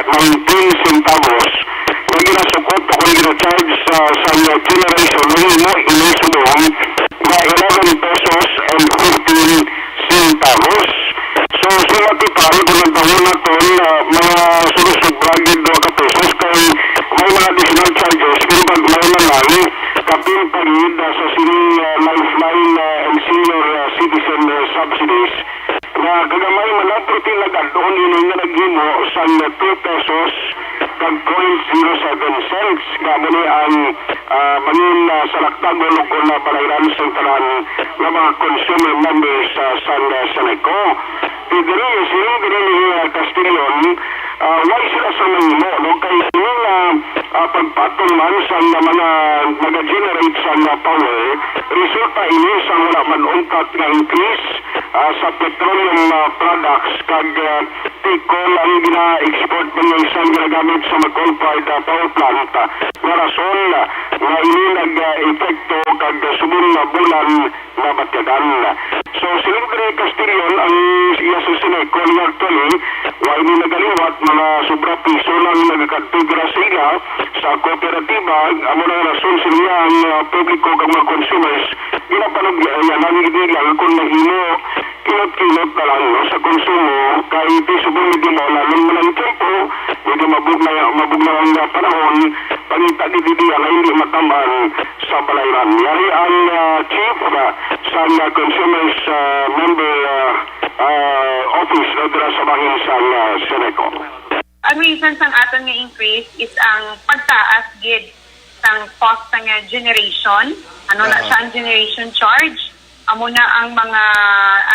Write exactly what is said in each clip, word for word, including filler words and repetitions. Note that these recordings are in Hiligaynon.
nineteen centavos nga ginasukot o kon gina-charge sa, sa generation, nahimo ini subong nga eleven pesos and fifteen centavos. So, sa matipal, kung ang taon naton, ah, mga sumusobra gid duha ka pesos, kay may mga additional charges, pero pag may na lang, kapin pa gid, ah, sa sining, ah, Lifeline, ah, and Senior, ah, Citizen, ah, Subsidies, nga kagamay man lang, pero nag-add-on ini nga naghimo sang two pesos kag point zero seven cents. Nga amo ni ang, ah, mangin, ah, salaktagon o kon, ah, balayran sang tanan nga mga consumer members, ah, sang, ah, Ceneco. Pero diri, siling diri ni, ah, Castillon, ah, why sila sa mahimo, no? Kay ini nga, ah, pagpatong man sa mga nag-generate sa, ah, power, resulta ini sa wala man untat nga increase, ah, sa petroleum, ah, products kag, ah, ti-coal ang gina-export man nga isang ginagamit sa mga coal-fired, ah, power plant, ah, nga rason, ah, nga ini nag, ah, epekto kag subong nga bulan nabatyagan. So, siling diri Castillon ang iya sa Ceneco nga actually, wa ini nagaliwat, mga sobra piso lang nagakadto dira sa ila sa kooperatiba. Amo na nga rason sa iya ang, ah, publiko kag mga consumers, ginapanugyanan gid nila nga kung mahimo, kinot-kinot na lang, no, sa konsumo, kay ti subong medyo maulan man ang tiyempo, medyo mabugnaw, mabugnaw ang, ah, panahon, pangita gid diri nga hindi matamaan sa balayran. Yari ang, ah, chief, ah, sa, ah, consumers, ah, member, ah, ah, office, no, dira sa bahin sa, ah, Ceneco. Ang reason sang aton nga increase is ang pagtaas gid sang cost sang, ah, generation. Ano na Aha. siya ang generation charge? Amo na ang mga,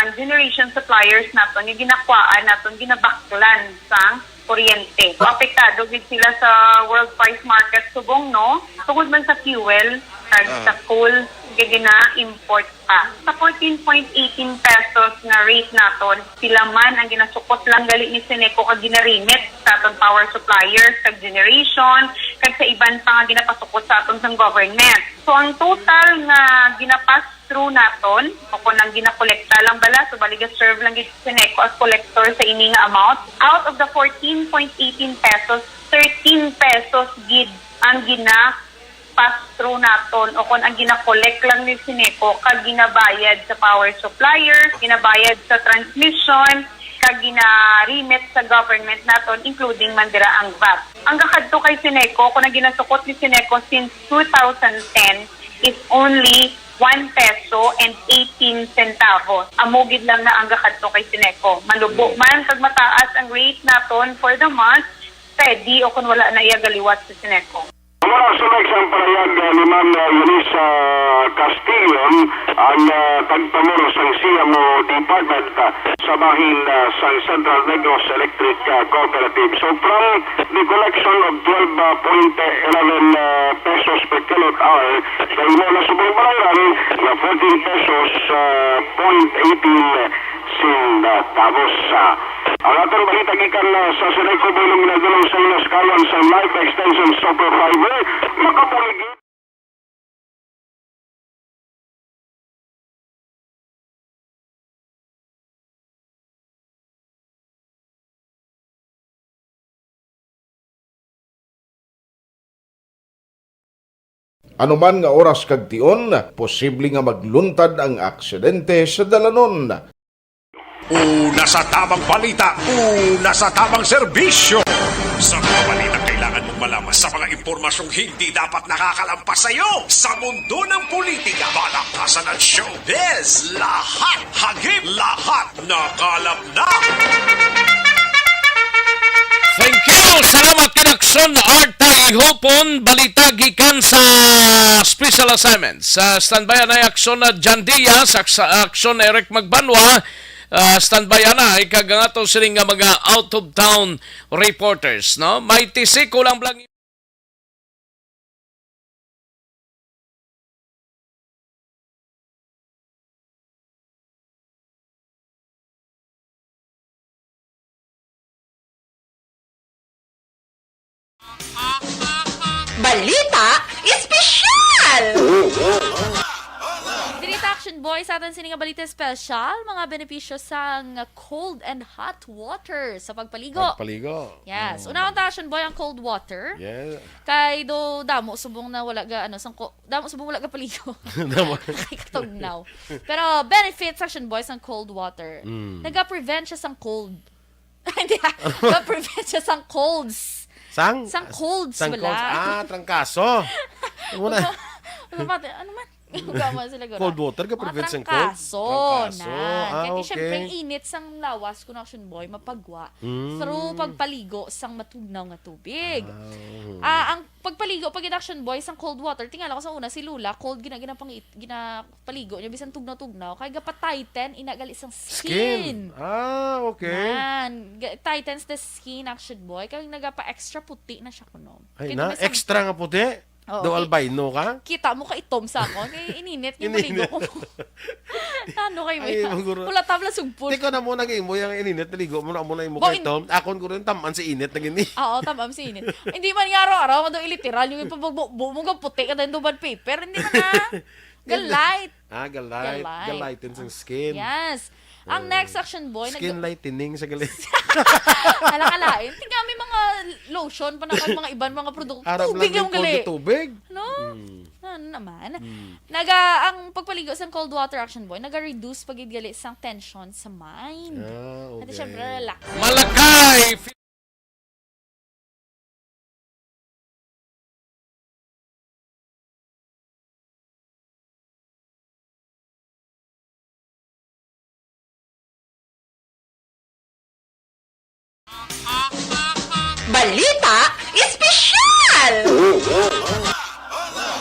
ang generation suppliers naton nga ginakuhaan naton, ginabaklan sang kuryente. So, apektado gid sila sa world price market subong, no? Tungod man sa fuel, kag Ah. sa coal, nga gina-import pa. Sa fourteen point eighteen pesos nga rate naton, sila man ang ginasukot lang gali ni Ceneco kag gina-remit sa aton power suppliers, kag generation, kag sa iban pa nga ginapasukot sa aton sang government. So, ang total nga ginapass through naton, o kung ang ginakolekta lang bala, so bali ga-serve lang gid si Ceneco as collector sa ini nga amount. Out of the fourteen point eighteen pesos, thirteen pesos gid ang gina-pass through naton, o kung ang gina-collect lang ni Ceneco kag ginabayad sa power supplier, ginabayad sa transmission, kag gina-remit sa government naton, including man dira ang vat. Ang gakadto kay Ceneco, kung ang ginasukot ni Ceneco since two thousand ten, is only one peso and eighteen centavos. Amo gid lang na ang gakadto kay Ceneco. Malubo Mm. man kag mataas ang rate naton for the month, steady o kung wala na iya galiwat sa Ceneco. Wala sa may isang panayag, ah, ni Ma'am, ah, Eunice, ah, Castillon, ang, ah, tagpamor sang C M O Department, ah, sa bahin, ah, sang Central Negros Electric, ah, Cooperative. So, from the collection of twelve point eleven, ah, pesos per kilowatt hour, nahimo na subong balayran nga fourteen pesos, ah, point eighteen centavos. Ah, ang atong balita gikan, ah, sa Ceneco, Boylong Ginadulong sa Ilas Kayan sa Life Extension Super Fiber, makabulig. Ano man nga oras kag tion, posible nga magluntad ang aksidente sa dalanon. Una sa tamang balita, una sa tamang serbisyo. Sa mga balita kailangan mong malaman, sa mga impormasyong hindi dapat nakakalampas sa iyo, sa mundo ng politika, balakasan at showbiz, lahat hagip, lahat nakalap na. Thank you. Salamat kay Action Arta Ihopon. Balita gikan sa special assignment. Sa standby na Action na Jan Diaz, sa, sa Action Eric Magbanwa. Ah, standby na, ikagangato sining nga mga out of town reporters, no? May tisiko lang blang. Balita Espesyal! Diri ta action Boy, sa aton sini nga balita special, mga benepisyo sang cold and hot water sa pagpaligo. Pagpaligo. Yes. Mm. Unahon ta, Action Boy, ang cold water. Yeah. Kay do damo subong na wala ga, ano, sang ko-, damo subong wala ga paligo. Damo. Kay katugnaw. Pero benefits, Action Boy, sang cold water. Mm. Naga-prevent siya sang cold. Hindi, ah. Ga-prevent siya sang colds. Sang? Sang colds, sang wala. Colds. Ah, trangkaso. Ano na? Ano ba? Ano man? Huwag mo sila gura. Cold water, ga-prevent sang cold? Mga trangkaso. Trangkaso. Na. Ah, kaya okay. Siyempre, ang init sang lawas, kun Action Boy, mapagwa Mm. through pagpaligo sang matugnaw nga tubig. Ah, oo. Ah, ang pagpaligo, pag Action Boy, sang cold water, tingala ko sa una, si Lola, cold, gina-, ginapangit-, gina-, paligo niya, bisan tugnaw-tugnaw, kay gapa-tighten, ina gali sang skin. Skin. Ah, okay. Nan, ga-, tightens the skin, Action Boy. Kay nagapa-extra puti na siya kuno. Ay, kay na, di ba sa extra nga puti? Oo, daw ki-, albino ka? Kita mo ka itom sa ako. Kay ininit niya Ininit. Maligo ko. Ano kayo mo Ay, yan? Maguro. Wala tabla sugpon. Tiko na mo nag-imo yung ininit, naligo mo na mo na imo Bo, kay in- Tom. Akon ko rin, taman si init na gini. Oo, taman si init. Hindi man nga araw-araw, nga daw iliteral yung ipabugbo mo, nga puti ka dahil duban paper. Hindi man na. Ga-light. Ah, ga-light. Ga-light. Ga-lighten sang skin. Yes. Ang Oh. Next, Action Boy, Skin nag- lightening sa gali. Alakalain. Tingnan, may mga lotion pa na kag mga iban mga produkto. Arang Tubig lang lang yung gali. Tubig. No? Mm. Ano naman? Mm. Naga, ang pagpaligo sang cold water, Action Boy, naga-reduce pa gid gali sang tension sa mind. Ah, At okay. Syempre, relax. Malakay! Balita espesyal!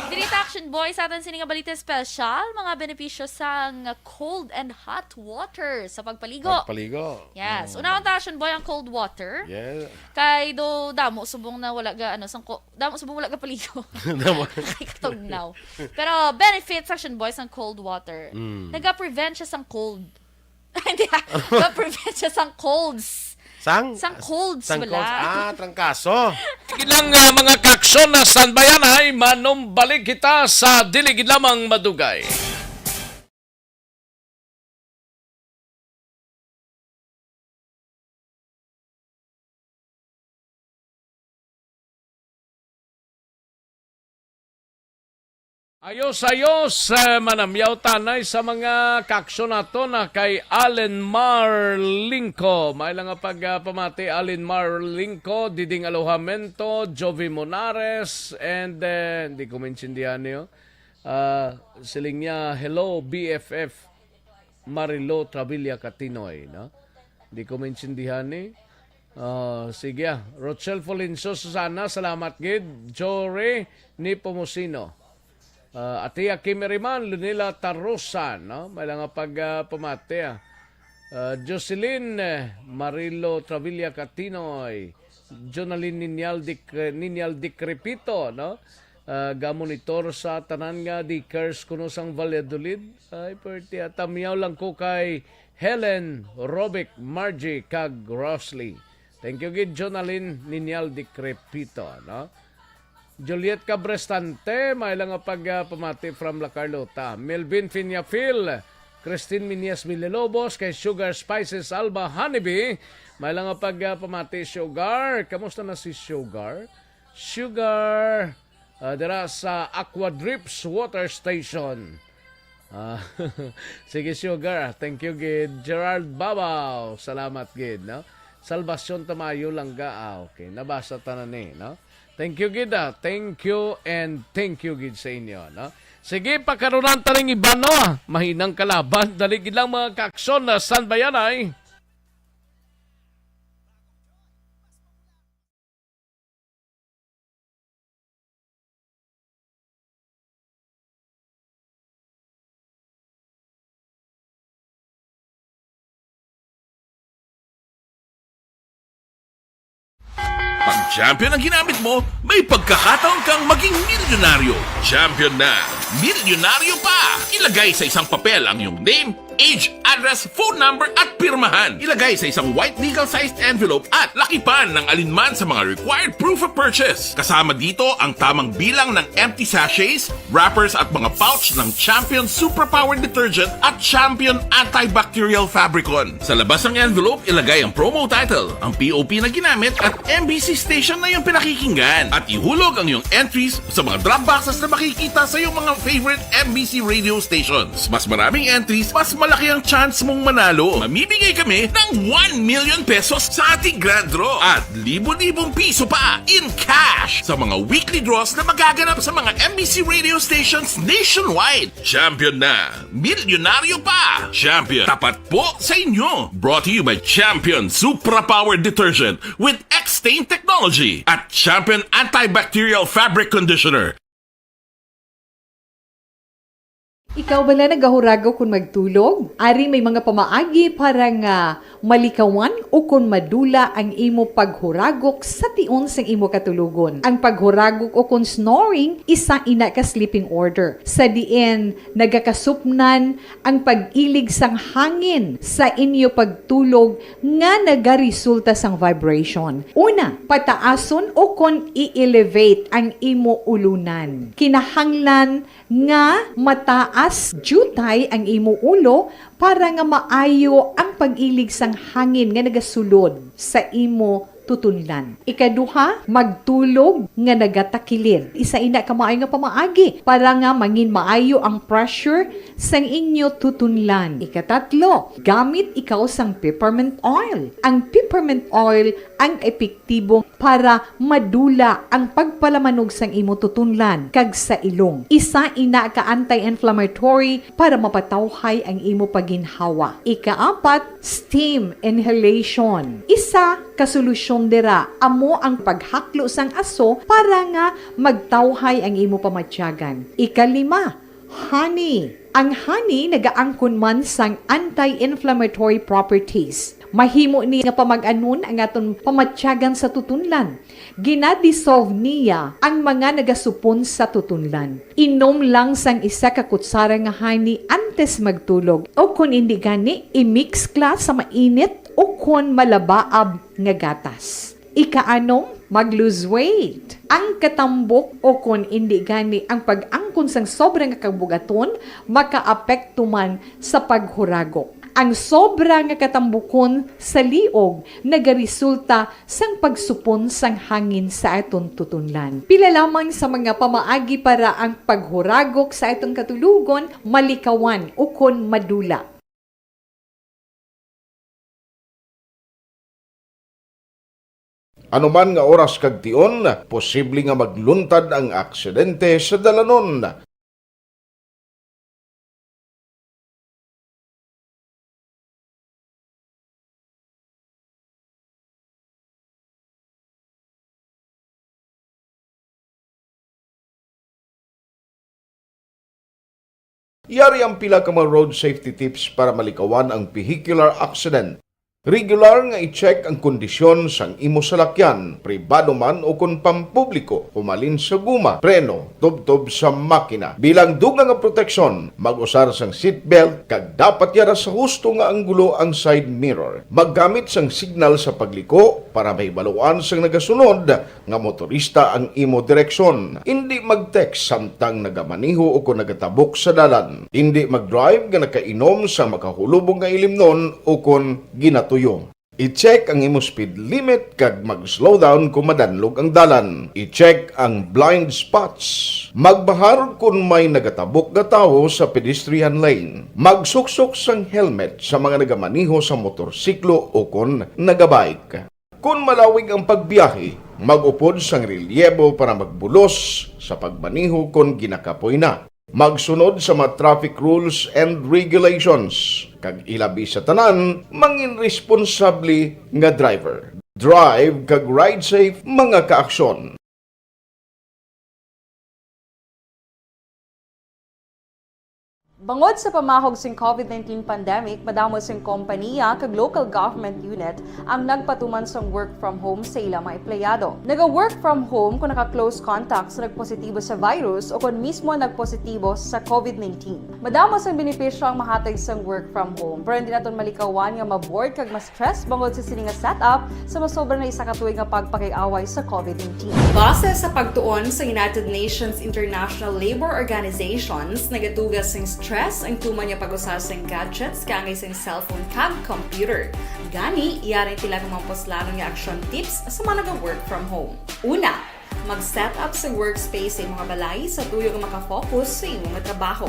Diri ta, Action Boy, sa aton sini nga balita espesyal, mga benepisyo sang cold and hot water sa pagpaligo. Pagpaligo. Yes. Mm. Unahon ta, Action Boy, ang cold water. Yeah. Kay do damo subong na wala ga, ano, sang ko-, damo subong wala ga paligo. Damo. Kay katugnaw. Pero benefits, Action Boy, sang cold water. Mm. Naga-prevent siya sang cold. Hindi, ah. Ga-prevent siya sang colds. Sang? Sang colds, sang wala. Colds. Ah, trangkaso. Ilang, ah, mga kaaksyon na sanbayan ay manumbalik kita sa dili gid lamang madugay. Ayos, ayos, eh, manamyaw tanay sa mga kaaksyon nato na kay Allen Mar Lingco. May lang nga pag, ah, pamati, Allen Mar Lingco, Diding Alojamento, Jovi Monares, and, eh, hindi ko maintindihan niyo. Ah, siling niya, "Hello, B F F." Marilo Travilla Catinoy, no? Di ko maintindihan ni. Ah, sige, ah. Rochelle Fulencio Susana, salamat gid. Jory Nepomuceno. Ah, Ate Kim Iriman, Lunila Tarusan, no? May lang nga pag, ah, pamati, ah. Ah, Jocelyn, eh, Marilo Travilla Catinoy, Jonalyn Ninyal Dic-, Ninyal Dicrepito, no? Ah, gamonitor sa tanan nga daycares kuno sang Valladolid. Ay, pwerte, ah, tamyaw lang ko kay Helen, Robic, Margie, kag Rosley. Thank you gid, Jonalyn Ninyal Dicrepito, no? Juliet Cabrestante, may lang nga pag, ah, pamati from La Carlota. Melvin Fiñafil, Christine Miñez Villalobos, kay Sugar Spices Alba Honeybee, may lang nga pag, ah, pamati, Sugar. Kamusta na si Sugar? Sugar, ah, dira sa Aqua Drips Water Station. Ah, sige, Sugar. Thank you gid. Gerald Babao, salamat gid, no? Salvacion Tamayo Langga. Ah, okay. Nabasa ta na ni, no? Thank you gid, ah. Thank you and thank you gid sa inyo, no? Sige, pakarunan ta ning iban, no? Mahinang kalaban. Dali gid lang, mga kaaksyon na sanbayanay. Pag champion ang ginamit mo, may pagkakataon kang maging milyonaryo. Champion na, milyonaryo pa! Ilagay sa isang papel ang iyong name, Age, address, phone number at pirmahan. Ilagay sa isang white legal-sized envelope at lakipan ng alinman sa mga required proof of purchase. Kasama dito ang tamang bilang ng empty sachets, wrappers at mga pouch ng Champion Suprapower Detergent at Champion Antibacterial Fabricon. Sa labas ng envelope, ilagay ang promo title, ang P O P na ginamit at M B C station na iyong pinakikinggan. At ihulog ang iyong entries sa mga drop boxes na makikita sa iyong mga favorite M B C radio stations. Mas maraming entries, mas malaki ang chance mong manalo. Mamimigay kami ng one million pesos sa ating grand draw at libo-libong piso pa in cash sa mga weekly draws na magaganap sa mga M B C radio stations nationwide. Champion na! Milyonaryo pa! Champion, tapat po sa inyo! Brought to you by Champion Supra Power Detergent with X-Stain Technology at Champion Antibacterial Fabric Conditioner. Ikaw bala nagahuragok kon magtulog? Ari may mga pamaagi para nga malikawan o kon madula ang imo paghuragok sa tion sang imo katulogon. Ang paghuragok o kon snoring, isa ina ka sleeping order, sa diin nagakasupnan ang pag-ilig sang hangin sa inyo pagtulog nga nagaresulta sang vibration. Una, pataason o kon i-elevate ang imo ulunan. Kinahanglan nga mataas diutay ang imo ulo para nga maayo ang pag-ilig sang hangin nga nagasulod sa imo tutunlan. Ikaduha, magtulog nga nagatakilid. Isa ina ka maayo nga pamaagi para nga mangin maayo ang pressure sang inyo tutunlan. Ikatatlo, gamit ikaw sang peppermint oil. Ang peppermint oil ang epektibo para madula ang pagpalamanog sang imo tutunlan kag sa ilong. Isa ina ka anti-inflammatory para mapatawhay ang imo pagginhawa. Ikaapat, steam inhalation. Isa ka solusyon dira amo ang paghaklo sang aso para nga magtawhay ang imo pamatyagan. Ikalima, honey. Ang honey nagaangkon man sang anti-inflammatory properties. Mahimo ni nga pamag-anon ang aton pamatyagan sa tutunlan. Gina-dissolve niya ang mga nagasupon sa tutunlan. Inom lang sang isa ka kutsara nga honey antes magtulog, o kon indi gani, i-mix kla sa mainit o kon malabaab nga gatas. Ikaanom, mag-lose weight. Ang katambok o kon indi gani ang pag-angkon sang sobra nga kabugaton makaapekto man sa paghuragok. Ang sobra nga katambukon sa liog nagaresulta sang pagsupon sang hangin sa aton tutunlan. Pila lamang sa mga pamaagi para ang paghuragok sa aton katulogon malikawan ukon madula. Ano man nga oras kag tion, posible nga magluntad ang aksidente sa dalanon. Yari ang pila ka mga road safety tips para malikawan ang vehicular accident. Regular nga i-check ang kondisyon sang imo salakyan, pribado man o kon pampubliko, humalin sa guma, preno, tubtob sa makina. Bilang dugang nga proteksyon, mag-usar sang seatbelt kag dapat yara sa husto nga anggulo ang side mirror. Maggamit sang signal sa pagliko para mahibaluan sang nagasunod nga motorista ang imo direksyon. Indi mag-text samtang nagamaneho o kon nagatabok sa dalan. Indi mag-drive nga nakainom sa makahulubong nga ilimnon o kon ginatuyo. I-check ang imo speed limit kag mag-slow down kon madanlog ang dalan. I-check ang blind spots. Magbahar kon may nagatabok nga tawo sa pedestrian lane. Magsuksok sang helmet sa mga nagamaneho sa motorsiklo o kon nagabike. Kon malawig ang pagbiyahe, mag-upod sang relyebo para magbulos sa pagmaneho kon ginakapoy na. Magsunod sa mga traffic rules and regulations, kag ilabi sa tanan, mangin responsable nga driver. Drive kag ride safe, mga kaaksyon. Bangod sa pamahog sing COVID nineteen pandemic, madamo sing kompaniya kag local government unit ang nagpatuman sang work from home sa ila mga empleyado. Naga-work from home kung naka-close contact sa nagpositibo sa virus o kon mismo nagpositibo sa COVID nineteen. Madamo sang benepisyo ang mahatag sang work from home, pero hindi naton malikawan nga ma-bored kag ma-stress bangod sa sini nga setup sa masobra na isa ka tuig nga pagpakig-away sa COVID nineteen. Base sa pagtuon sa United Nations International Labour Organizations, nagatuga sing stress ang tuman nga pag-usa sing gadgets kaangay sing cellphone kag computer. Gani, yari ang pila ka mga puslanon nga action tips sa mga naga-work from home. Una, mag-set up sa workspace sa imong balay sa tuyo nga makafocus sa imong trabaho.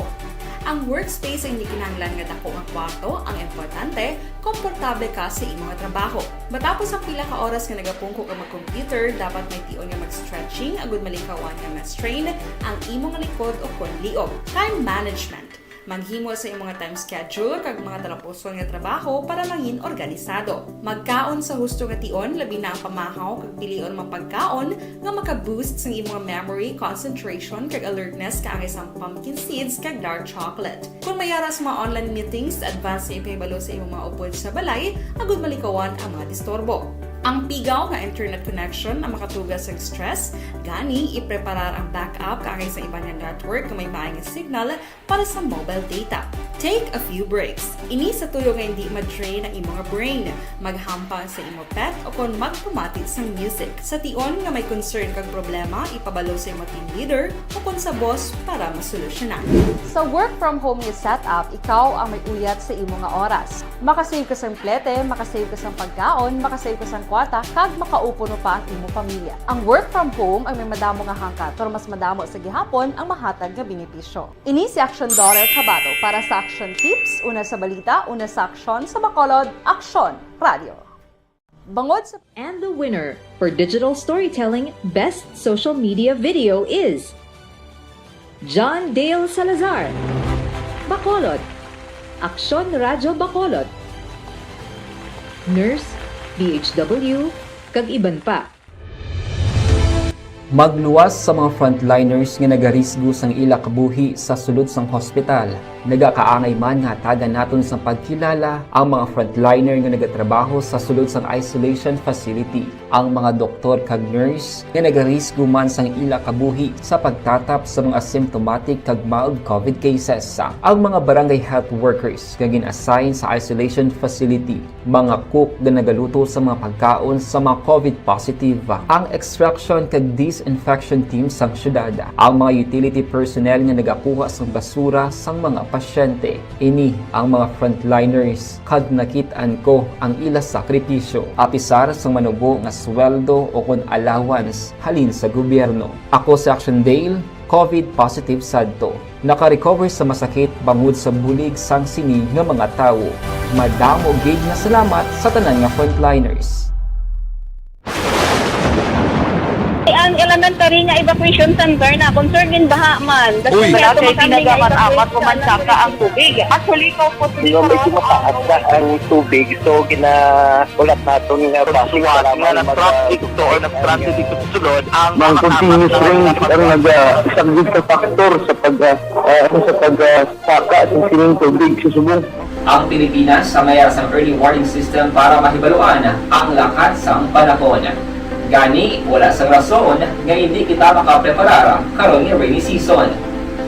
Ang workspace ay hindi kinahanglan nga dako nga kwarto ang importante, komportable ka sa imong trabaho. Matapos ang pila ka oras nga nagapungko ka mag-computer, dapat may tion nga mag-stretching agud malikawan nga ma-strain ang imong likod o kon liog. Time management. Maghimo sa imong time schedule kag mga talapuson nga trabaho para mangin organisado. Magkaon sa husto nga tion, labi na ang pamahaw kag pilion mga pagkaon nga maka-boost sang imong memory, concentration, kag alertness kaangay sang pumpkin seeds kag dark chocolate. Kon may ara sa mga online meetings, advance nga ipahibalo sa imong mga upod sa balay agud malikawan ang mga disturbo. Ang pigaw nga internet connection ang makatuga sang stress, gani ipreparar ang backup kaangay sa iban nga network nga may maay nga signal para sa mobile data. Take a few breaks. Ini sa tuyo nga hindi ma-drain ang imong brain. Maghampang sa imo pet o kon magpamati sang music. Sa tion nga may concern kag problema, ipabalo sa imo team leader o kon sa boss para masolusyonan. Sa work from home nga setup, ikaw ang may uyat sa imo nga oras. Makasave ka sang plete, makasave ka sang pagkaon, makasave ka sang kwarta, kag makaupod pa ang imo pamilya. Ang work from home ang may madamo nga hangkat, pero mas madamo sa gihapon ang mahatag nga benepisyo. Ini si Action Daughter Kabato para sa Action Tips, una sa balita, una sa aksyon, sa Bacolod, Aksyon Radio. Bangod sa And the winner for digital storytelling best social media video is John Dale Salazar, Bacolod, Aksyon Radyo Bacolod, nurse, D H W, kag iban pa. Magluwas sa mga frontliners nga nagarisgo sang ila kabuhi sa sulod sang hospital. Nagakaangay man nga hatagan naton sang pagkilala ang mga frontliner nga nagatrabaho sa sulod sang isolation facility, ang mga doktor kag nurse nga nagarisgo man sang ila kabuhi sa pagtatap sa mga asymptomatic kag mild COVID cases, ang mga barangay health workers nga gin-assign sa isolation facility, mga cook nga nagaluto sa mga pagkaon sa mga COVID positive, ang extraction kag disinfection team sang syudad, ang mga utility personnel nga nagakuha sang basura sang mga pasyente. Ini ang mga frontliners, kag nakit-an ko ang ila sakripisyo, apisar sang manubo nga sweldo o kon allowance halin sa gobyerno. Ako si Action Dale, COVID positive sadto. Naka-recover sa masakit bangod sa bulig sang sini nga mga tawo. Madamo gid nga salamat sa tanan nga frontliners. Ang elementary nga evacuation center na concern din baha man. Uy. Wala kay tinaga man amat ko man saka ang tubig. Actually, ko po. Di ba, medyo mataas na ang tubig, so gina-, ulat naton nga basic nga nag-transit to or nag-transit dito sa sulod ang mga continuous rain ang naga-, isa gid ka factor sa pag, ah, ah, sa pag, ah, saka sa sining tubig sa subong. Ang Pilipinas sa mayar sang early warning system para mahibaluan ang lakat sang panahon. Gani, wala sang rason nga hindi kita makapreparar karon nga rainy season.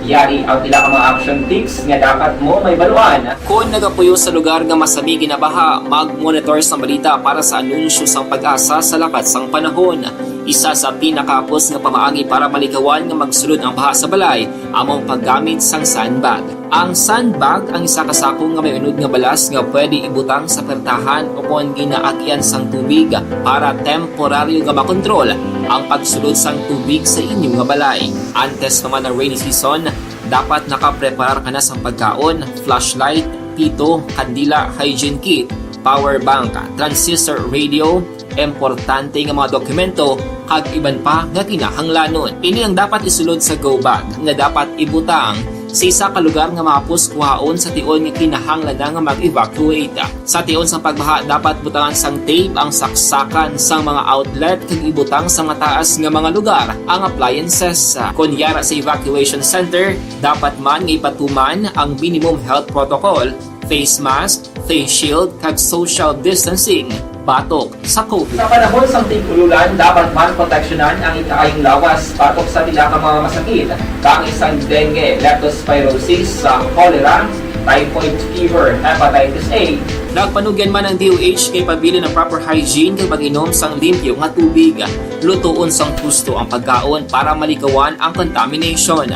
Yari ang pila ka mga action tips nga dapat mo mahibaluan. Kon nagapuyo sa lugar nga masami ginabaha, mag-monitor sang balita para sa anunsyo sang PAGASA sa lakat sang panahon. Isa sa pinakahapos nga pamaagi para malikawan nga magsulod ang baha sa balay amo ang paggamit sang sandbag. Ang sandbag ang isa ka sako nga may unod nga balas nga pwede ibutang sa pertahan o kon ginaagyan sang tubig para temporaryo nga makontrol ang pagsulod sang tubig sa inyo nga balay. Antes pa man ang rainy season, dapat nakapreparar ka na sang pagkaon, flashlight, pito, kandila, hygiene kit, power bank, transistor radio, importante nga mga dokumento, kag iban pa nga kinahanglanon. Ini ang dapat isulod sa go bag nga dapat ibutang Sa isa ka lugar nga mahapos kuhaon sa tion nga kinahanglan na nga mag-evacuate. Sa tion sang pagbaha, dapat butangan sang tape ang saksakan sang mga outlet kag ibutang sa mataas nga mga lugar ang appliances. Kon yara sa evacuation center, dapat man nga ipatuman ang minimum health protocol, face mask, face shield, kag social distancing batok sa COVID. Sa panahon sang tig-ululan, dapat man proteksyonan ang ikaayong lawas batok sa pila ka mga masakit, kaangay sang dengue, leptospirosis, sa cholera, typhoid fever, hepatitis A. Nagpanugyan man ang D O H nga ipabilin ang proper hygiene kag pag-inom sang limpyo nga tubig. Lutoon sang husto ang pagkaon para malikawan ang contamination.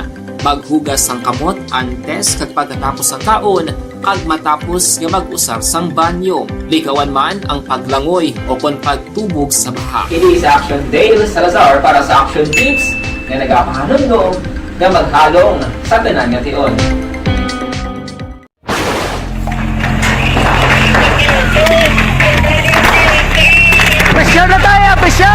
Maghugas sang kamot antes kag pagkatapos sang kaon, kag matapos nga mag-usar sang banyo. Likawan man ang paglangoy o kon pagtubog sa baha. Kini si Action Dale Salazar para sa Action Tips nga nagapahanumdom nga maghalong sa tanan nga tion. Pressure na tayo, pressure!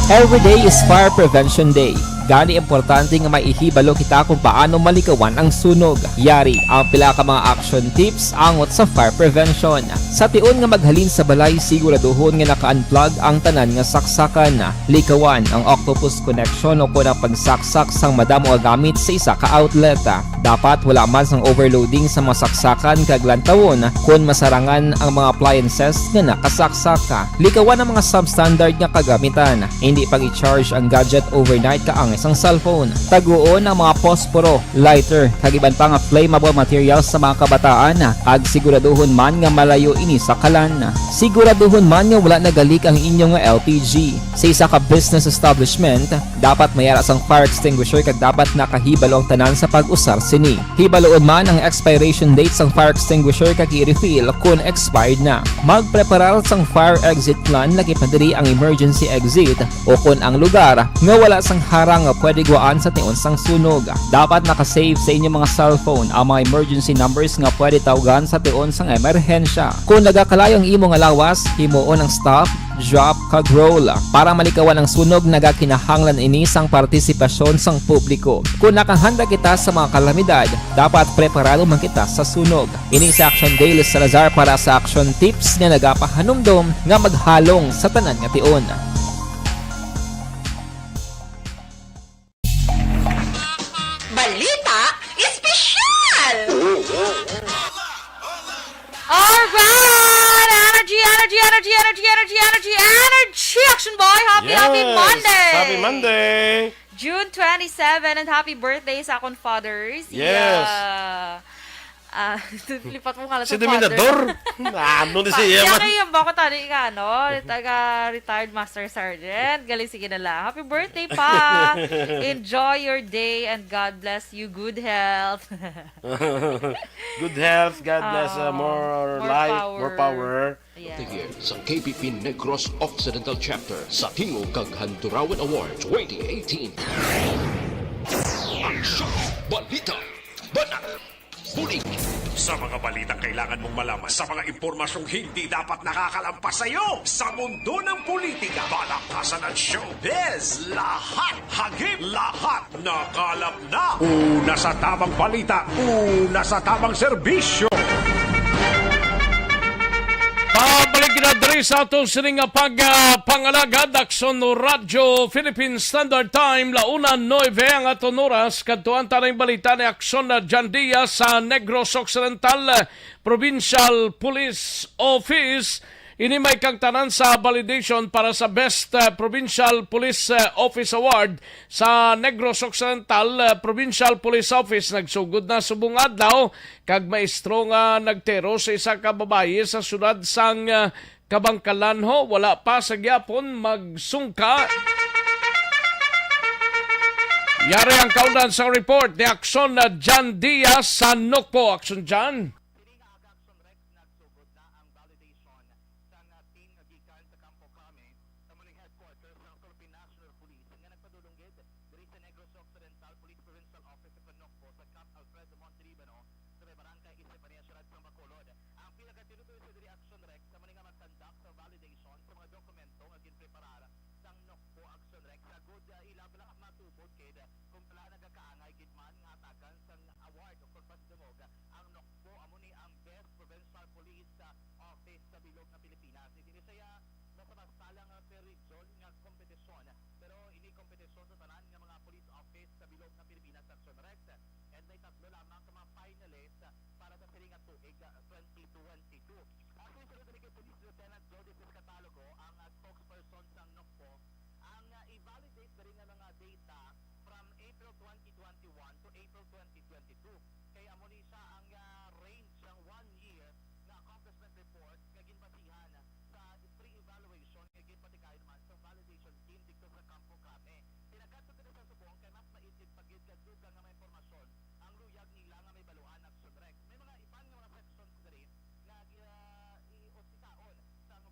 Every day is Fire Prevention Day. Gani, importante nga may ihibalo kita kung paano malikawan ang sunog. Yari ang pila ka mga action tips angot sa fire prevention. Sa tion nga maghalin sa balay, siguraduhon nga naka-unplug ang tanan nga saksakan. Likawan ang octopus connection o kon ang pagsaksak sang madamo nga gamit sa isa ka outlet. Dapat wala man sang overloading sa mga saksakan kag lantawon kon masarangan ang mga appliances nga nakasaksak. Likawan ang mga substandard nga kagamitan. Hindi pag-i-charge ang gadget overnight kaangay sang cellphone. Taguon ang mga posporo, lighter, kag iban pa nga flammable materials sa mga kabataan, kag siguraduhon man nga malayo ini sa kalan. Siguraduhon man nga wala nagalik ang inyo nga L P G. Sa isa ka business establishment, dapat may ara sang fire extinguisher kag dapat nakahibalo ang tanan sa pag-usar sini. Hibaloon man ang expiration date sang fire extinguisher kag i-refill kon expired na. Magpreparar sang fire exit plan, lakip na diri ang emergency exit o kon ang lugar nga wala sang harang nga pwede gwaan sa tion sang sunog. Dapat naka-save sa inyo mga cellphone ang mga emergency numbers nga pwede tawgan sa tion sang emerhensya. Kon nagakalayo ang imo nga lawas, himuon ang stop, drop, kag roll. Para malikawan ang sunog, nagakinahanglan ini sang partisipasyon sang publiko. Kon nakahanda kita sa mga kalamidad, dapat preparado man kita sa sunog. Ini si Action Dale Salazar para sa Action Tips nga nagapahanumdom nga maghalong sa tanan nga tion. Balita Espesyal! Alright! Energy, energy, energy, energy, energy, energy, energy, energy! Action Boy, happy, happy Yes! Monday! Happy Monday! June twenty-seven, and happy birthday sa akon fathers. Yes. Yeah. Ah, lipat mo nga lang Si sa father. Dominador? Ano ni Pa-, siya siya man? Kay yung bako tani nga, ano, taga retired master sergeant. Galing, sige na lang. Happy birthday, Pa. Enjoy your day and God bless you. Good health. Good health, God bless, uh, Ah, more more life, more power. Power. Yes. Tigil sang K P P Negros Occidental Chapter sa Tingog kag Handurawan Award twenty eighteen. Aksyon! Balita! Banat! Bulig! Sa mga balitang kailangan mong malaman, sa mga impormasyong hindi dapat nakakalampas sa iyo, sa mundo ng politika, palakasan at showbiz, lahat, hagip, lahat, nakalap na. Una sa tamang balita, una sa tamang serbisyo. Pabalik na diri sa aton sini nga pag, ah, pangalagad, Aksyon Radyo Philippine Standard Time, la una nuebe ang aton oras. Kadtuan ta na ang balita ni Aksyon na John Diaz sa Negros Occidental, ah, Provincial Police Office. Ini may kagtanan sa validation para sa Best, ah, Provincial Police, ah, Office Award sa Negros Occidental, ah, Provincial Police Office. Nagsugod na subong adlaw kag maestro nga nagtero sa isa ka babayi sa siyudad sang, ah, Kabangkalanho, wala pa sa gyapon magsungka. Yari ang kaundan sa report ni Aksyon na John Diaz sa Nokpo. Aksyon, John. Kini nga aga, Aksyon Rex, nagsugod na ang validation sang, ah, team nga gikan sa Campo Crame, sa muning headquarters sang Philippine National Police nga nagpadulong gid diri sa Negros Occidental Police Provincial Office sa Nokpo sa Cap Alfredo Monte Libano, sa may barangay Estefanía, siyudad sang Bacolod. Ang pila ka tinutoy sa diri, Aksyon Rex, sa Wala ka matubod kay da-, kung wala nagakaangay gid man nga hatagan sang award o kon pasidungog ang Nokpo, amo ni ang Best Provincial Police, ah, Office sa bilog nga Pilipinas. Dili siya basta-basta lang nga per region nga kompetisyon, pero ini kompetisyon sa tanan nga mga police office sa bilog nga Pilipinas, sa Sonrex. And may tatlo lamang ka mga finalist para sa siling nga tuig, ah, twenty twenty-two. Ang sunod diri kay Police Lieutenant Jody Piscatalogo, ang, ah, spokesperson sang Nokpo, ang, ah, i-validate diri nga mga data from April twenty twenty-one to April twenty twenty-two. Kay amo ni siya ang, ah, range sang one year nga accomplishment report nga ginbasihan sa pre-evaluation nga ginpatikayon man sa validation team didto sa Campo Crame. Pinagkadto diri sa subong kay mas maitid pa gid kag dugang nga mga impormasyon ang luyag nila nga mahibaluan ang Sonrex. May mga iban nga mga sections diri nga gi-, ah, i-, usikaon sang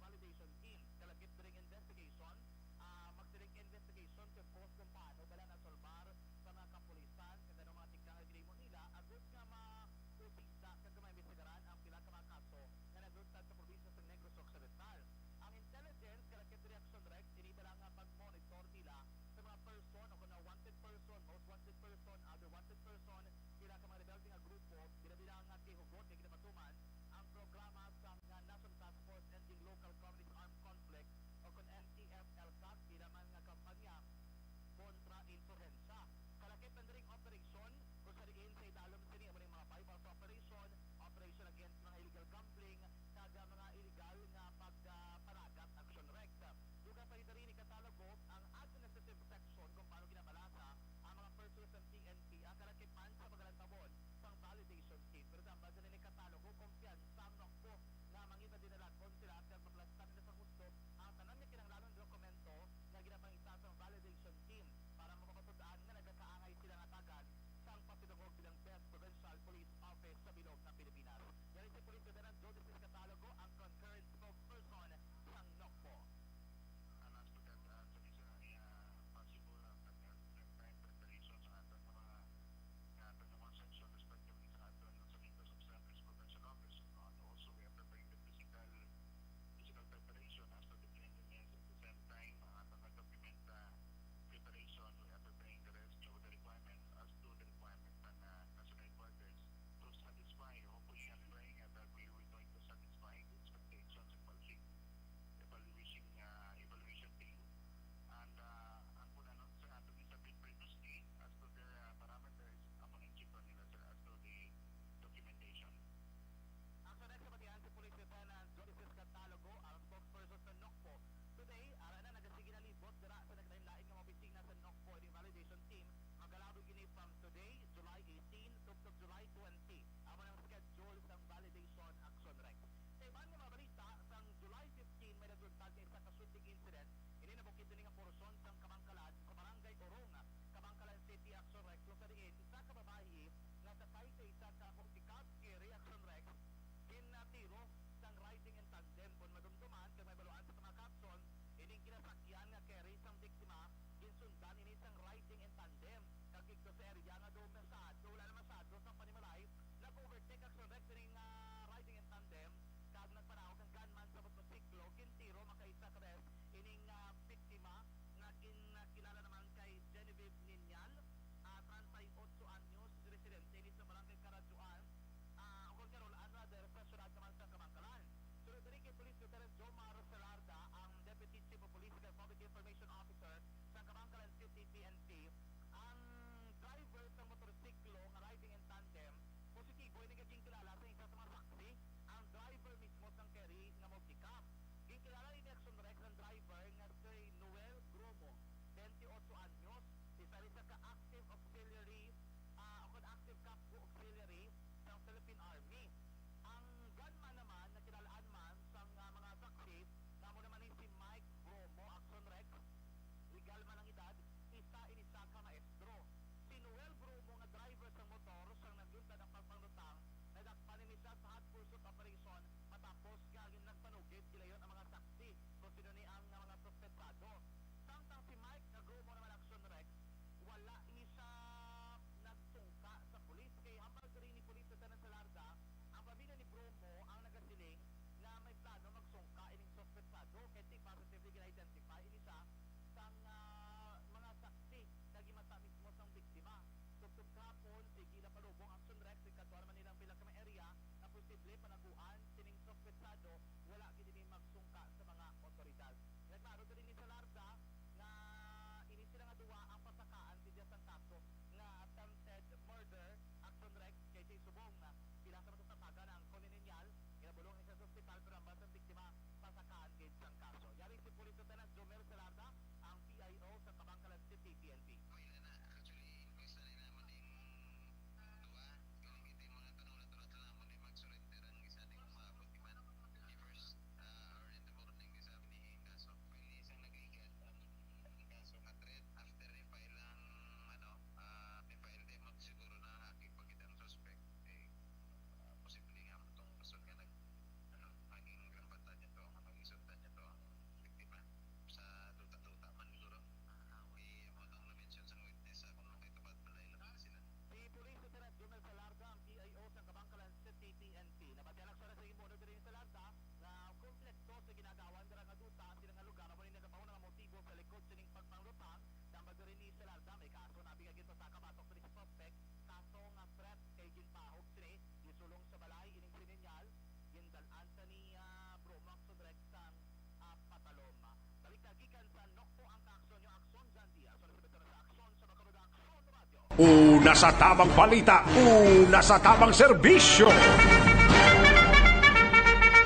Una sa tamang balita, una sa tamang serbisyo.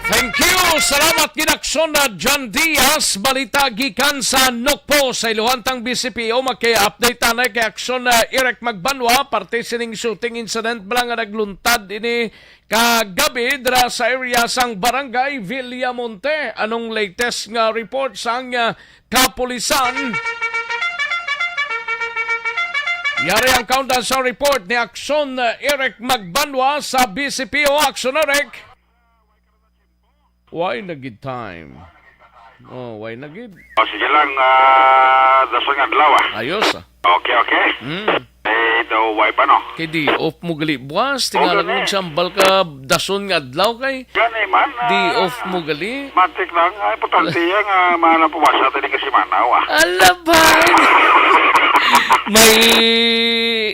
Thank you! Salamat gid, Aksyon na John Diaz. Balita gikan sa Nokpo sa Iluhantang B C P O. Magkaya-update tanay kay Aksyon na Eric Magbanwa, parte sining shooting incident bala nga nagluntad ini kagabi dira sa area sang Barangay Villamonte. Anong latest nga report sang, ah, kapulisan? Yari ang countdown sa report ni Aksyon, ah, Eric Magbanwa sa B C P O. Aksyon, Eric. Why na gid time? Oh, why na gid? O, sige lang, ah, dason nga adlaw, ah. Ayos, ah. Okay, okay. Mm. Eh, daw, why pa, no? Kay di off mo gali buwas, tingala gani. Nagsambal ka dason nga adlaw kay Gani man, di ah, off mo gali. Matik lang, ah, importante yan, ah, mahal ang puwasa, tali ka si Manaw, ah. Alabay! May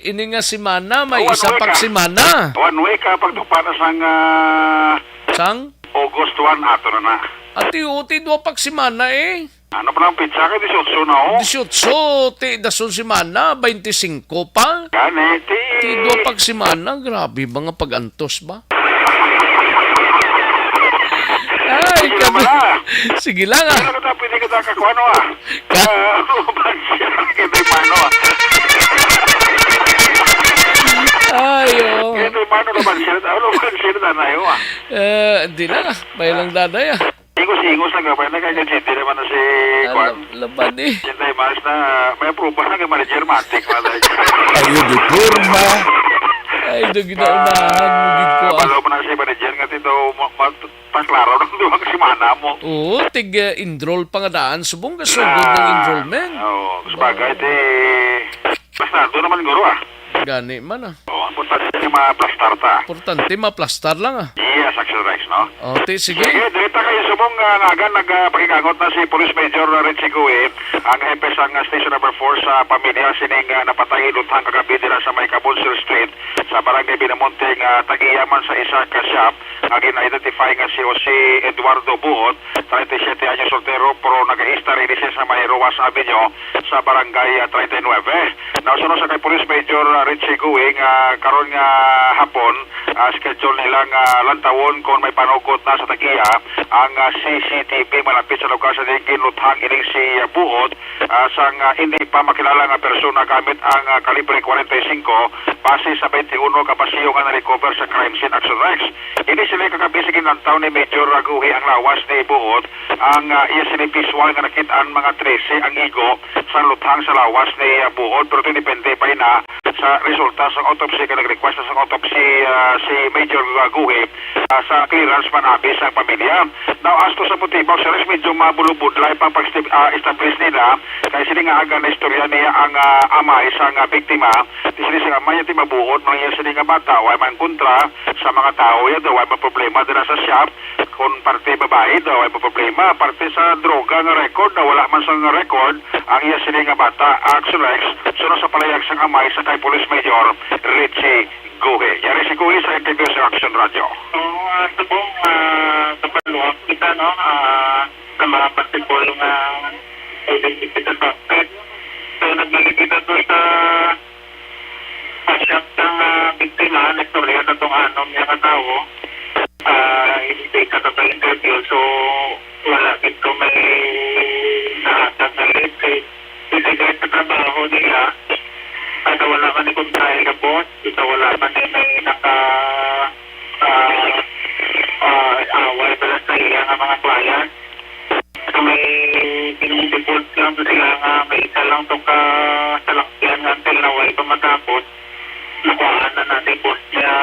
ini nga semana, may Oh, one isa week, pag ah. semana. One week, ah, pagtupa na sang, ah, Sang? August one, ato na na. Ati, uti, dua pag semana, eh. Ano pa lang pizza kay dieciocho na, oh. Dieciocho, ti, dason semana, twenty-cinco pa. Gani, ti. Ti, dua pag semana, grabe ba nga pag-antos ba? Ay, Sige naman, kabi-, ah. Sige lang, ah. Hindi na kita pwede kita kakuha, no, ah. Ka- Ah, ano ba siya? Hindi pa, ano, ah. Ay, oh. Hindi pa, ano naman siya? Ano naman siya, nanay, oh, ah. Eh, hindi lang, ah. May lang daday, ah. Ingos-ingos lang ka pa. Nagkakagindi naman na si Ah, Kwan. lab-, laban, eh. Siyempre, mas na, may approval na kay Manager Matic, mga tayo. Ay, yun, di porma. Ay, do ginaunahan mo gid ko, ah. Balo mo na si Manager nga tito, ma-, ma-, paklaro ng duha ka semana mo. Oo, tig, eh, enroll pa nga daan. Subong ka sugod ng Ah, enrollment. Oo, sabagay, Ba? di, basta ito naman, guro, ah. Gani man, ah. Oo, importante nga maplastar ta. Importante, maplastar lang, ah. Yes, Action Rex, no? O, ti, sige. Sige, direta kayo subong, ah, nga aga nag, ah, pakikangot na si Police Major Richie Gui, ang hepe sang, ah, Station Number Four sa pamilya sining, ah, napatay luthang kagabi dira sa may Cabonsir Street sa Barangay Villamonte nga tag-iya man sa isa ka shop nga gina-identify nga si Jose Eduardo Buot, treinta y siete anyos, soltero, pero nagaistar ini siya sa may Roas Avenue sa Barangay, ah, treinta y nueve. Now, suno sa kay Police Major, ah, Richie Guing, ah, karon nga hapon, ah, schedule nila nga lantawon kung may panugot na sa tag-iya ang, ah, C C T V malapit sa lugar sa diin ginluthang ining si, ah, Buot, ah, sang, ah, hindi pa makilala nga persona gamit ang, ah, kalibre forty-five base sa twenty-one ka basiyo nga na-recover sa crime scene, Action Rex. Ini sila kagabi sa ginlantaw ni Major Raguhi ang lawas ni Buot. Ang, ah, iya sini visual nga nakit-an mga trese ang igo sa luthang sa lawas ni, ah, Buot, pero ito depende pa ina sa resulta sa autopsy kay nag-request na sa autopsy, ah, si Major Raguhi, ah, sa clearance man abi sa pamilya. Now, as to sa motibo, Action Rex, medyo mabulubudlay pa pag sti-, ah, establish nila kay sini nga aga na istorya niya ang, ah, amay sang, ah, biktima. Di sini sing amay ti mabuot man iya sini nga bata, way man kontra sa mga tawo ya, way man problema dira sa shop. Kung parte babae daw, way man problema. Parte sa droga nga record, na wala man sang record ang iya sini nga bata. Action Rex, suno sa palayag sang amay sa kay Police Major Richie Guhi. Yari si Guhi sa interview sa Action Radio. Oo, ah, subong, ah, kapaluwag kita, no? Ah, sa mga possible nga identity suspect. So, nagbalik kita to sa, sa shop sang, ah, biktima, naistorya sa tong anom niya ka tawo. Ah, hindi ka sa interview, so wala gid ko may nahatag na lead kay depende sa trabaho nila. At wala man ni kontrahe ka boss, ito wala man ni may naka, ah, ah, away bala sa iya nga mga client. So, may pinang-default lang to sila nga may isa lang to ka salakyan nga until na way pa matapos, nakuhaan na na ni boss niya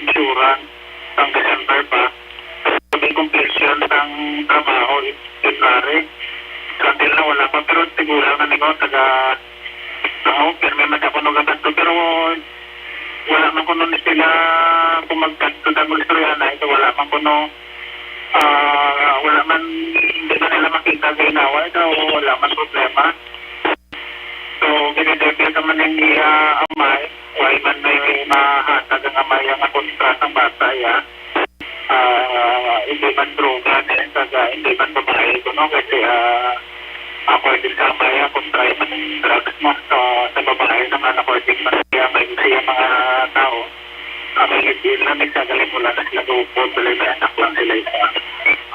insurance ang December pa. So, may completion sang trabaho in January. So, until na wala pa, pero siguro nga ningon taga, ako, pirmi man ako nung gabato, pero wala man kuno ni sila kung magkadto na mo istorya na ito, wala man kuno, ah, wala man, hindi man nila makita sa inawa ito, wala man problema. So, ginidepil naman yung iya amay, wala man may mahatag ang amay ang kontra sa bata, ya. Ah, hindi man droga, eh, taga, hindi man babae, kuno, kasi, ah, According sa amaya, kung try man ang drugs mo sa, sa babae naman, according man siya, may siya mga tao, ang legit na nagkagaling, wala na sila gupon, dali may anak lang sila isa.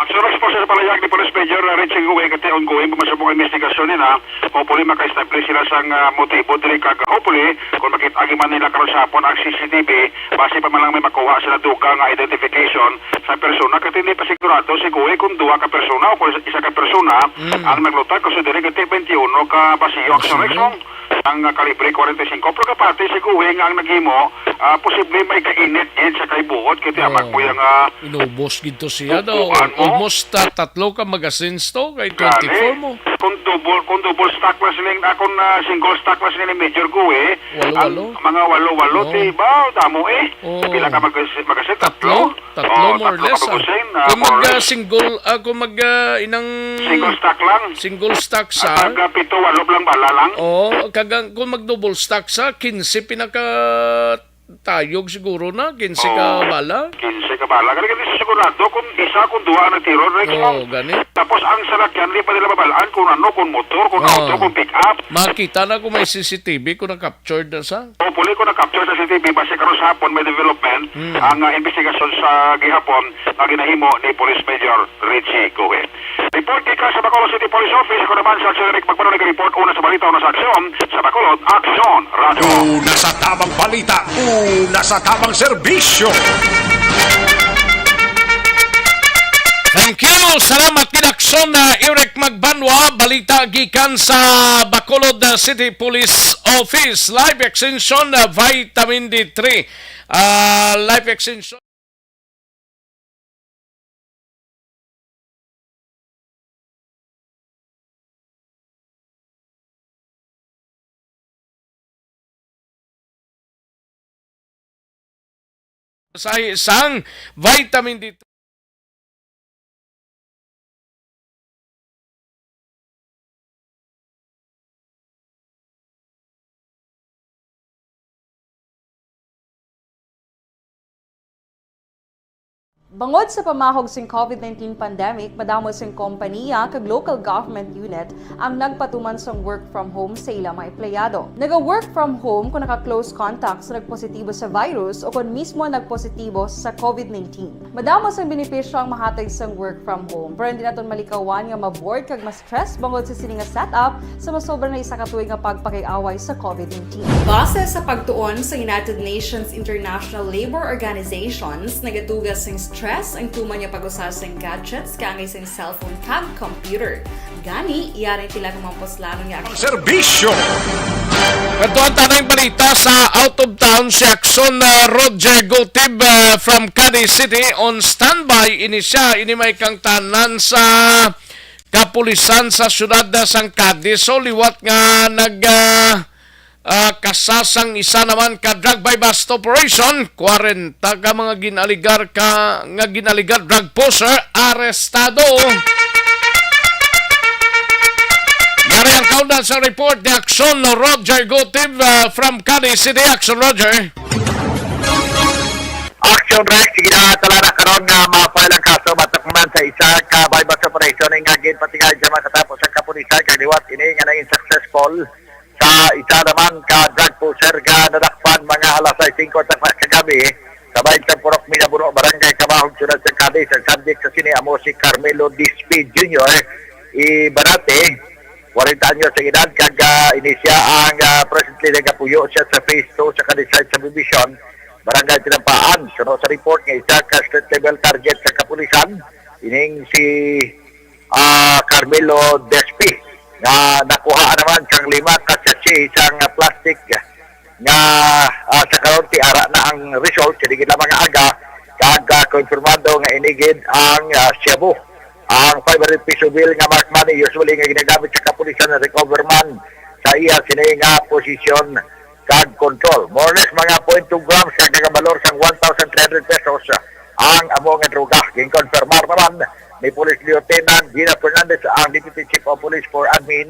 Aksyon sa Palayag ni Police Major Richie Guwe, kati ongoing pa man subong ang investigasyon nila. Hopefully, maka-establish sila sang, ah, motibo diri, kag hopefully, kung makita man nila karon sa hapon ang C C T V, basi pa man lang may makuha sila dugang nga identification sa persona, kay hindi pa sigurado si Kuya kung duha ka persona o kung isa ka persona Mm. ang naglutag, kasi diri gati twenty-one ka basiyo ang Basiyo. Ang, ah, kalibre forty-five. Pero kapati si Kuya nga ang naghimo, ah, posible may kainit din sa kaibuot, kay tiyamak Oo. mo yung, ah, Inubos gid to siya daw. Upuan mo. Almost, ah, tatlo ka magazines to, kay Gani, twenty-four mo. Kung double, kung double stock lang sila, ah, kung, ah, single stock lang sila ni Major Kuya, Walo, ang walo. Mga walo-walo, Oo. di ba? Damo eh. Oo. Pila ka mag-, magazine? Tatlo? Tatlo? Tatlo, Oh, more or tatlo ka less, ah. magazine, ah, Kung more or mag, ah, less. single, ah, kung mag, ah, inang Single stock lang. single stock sa At pag, ah, pito, walo lang bala lang. Oo, kag ang, kung mag-double stock sa, quince pinakatayog siguro na, quince ka Oh, bala. quince ka bala. Kaya hindi sigurado kung isa, kung duha ang nagtiro, Rex, Oo, mo. gani. Tapos ang salakyan, di pa nila mabalaan kung ano, kung motor, kung Oo. auto, kung pick-up. Makita na kung may C C T V, kung naka-, Captured na sa? Hopefully, kung na-capture sa C C T V, basi karon sa hapon may development Mm. ang, ah, investigasyon sa gihapon nga ginahimo ni Police Major Richie Guhe. Report gikan sa Bacolod City Police Office. Ako naman, si Aksyon Eric Magpano, nag-report. Una sa balita, una sa aksyon. Sa Bacolod, Aksyon Radio. Una sa tamang balita, una sa tamang serbisyo. Thank you. Salamat gid, Aksyon, ah, Eric Magbanwa. Balita gikan sa Bacolod, ah, City Police Office. Live extension, ah, vitamin D three. Ah, live extension. Sa isang vitamin D three. Bangod sa pamahog sing COVID nineteen pandemic, madamo sing kompaniya kag local government unit ang nagpatuman sang work from home sa ila mga empleyado. Naga-work from home kon naka-close contact sa nagpositibo sa virus o kon mismo nagpositibo sa COVID nineteen. Madamo sang benepisyo ang mahatag sang work from home, pero hindi naton malikawan nga ma-bored kag ma-stress bangod sa sini nga setup sa masobra na isa ka tuig nga pagpakig-away sa COVID nineteen. Base sa pagtuon sa United Nations International Labor Organizations, nagatuga sing stress ang tuman nga pag-usa sing gadgets kaangay sing cellphone kag computer. Gani, yari sila nga mga puslanon nga Ang serbisyo. Kadtuan ta na ang balita sa out of town, si Aksyon, uh, Roger Gutib, uh, from Cadiz City on standby. Ini siya, ini may kangtanan sa kapulisan sa siyudad, uh, sang Cadiz. So, liwat nga nag, uh, ah, kasasang isa naman ka drug buy-bust operation, kwarenta ka mga ginaligar ka, nga ginaligar drug pusher, arestado. Yari ang kaundan sa report ni Aksyon Roger Gutib, ah, from Cadiz City. Aksyon, Roger. Action Rex, sige na, tala na karon nga ma-file ang kaso batok naman sa isa ka buy-bust operation nga ginpatingala sa mga katapo sa kapulisan, kag liwat ini nga naging successful sa isa naman ka drug pusher nga nadakpan mga alas sais singko sa kagabi sa bahin sang Purok Minabuno, Barangay Camahog, Siyudad sang Cadiz. Ang subject sa sini amo si Carmelo Dispe Junior Ibarate, kwarenta anyos ang edad, kag, ah, ini siya ang, ah, presently nagapuyo siya sa Phase two sa Cadiz Side Subdivision, Barangay Tinampaan. Suno sa report nga isa ka street level target sa kapulisan, ining si ah, Carmelo Despi, nga nakuha naman sang lima ka sachet sang plastic nga, ah, sa karon ti ara na ang result, sa digid lamang nga aga, kag, ah, konfirmado nga ini gid ang, ah, shabu. Ang five hundred peso bill nga marked money, usually nga ginagamit sa kapulisan, na-recover man sa iya sini nga posisyon kag control. More or less, mga point two grams kag nagabalor sang one thousand three hundred pesos ang amo nga droga. Ginkonfirmar naman ni Police Lieutenant Gina Fernandez, ang Deputy Chief of Police for Admin,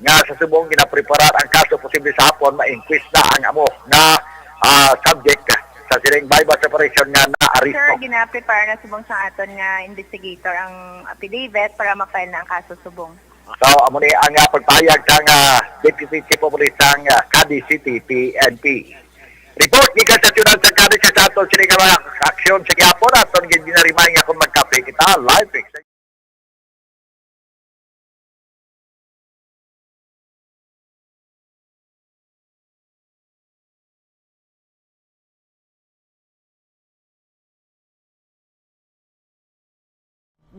nga sa subong ginapreparar ang kaso, posible sa hapon ma-inquest na ang amo nga, ah, subject sa sining buy-bust operation nga naaresto. Sir, ginaprepare na subong sa aton nga investigator ang affidavit para ma-file na ang kaso subong. So, amo ni ang, ah, pagpahayag sang, ah, Deputy Chief of Police sang, ah, Cadiz City, P N P. Report gikan sa siyudad sang Cadiz, sa aton sini nga mga aksyon sa gihapon, aton gid ginarimay nga kung magkape kita, live.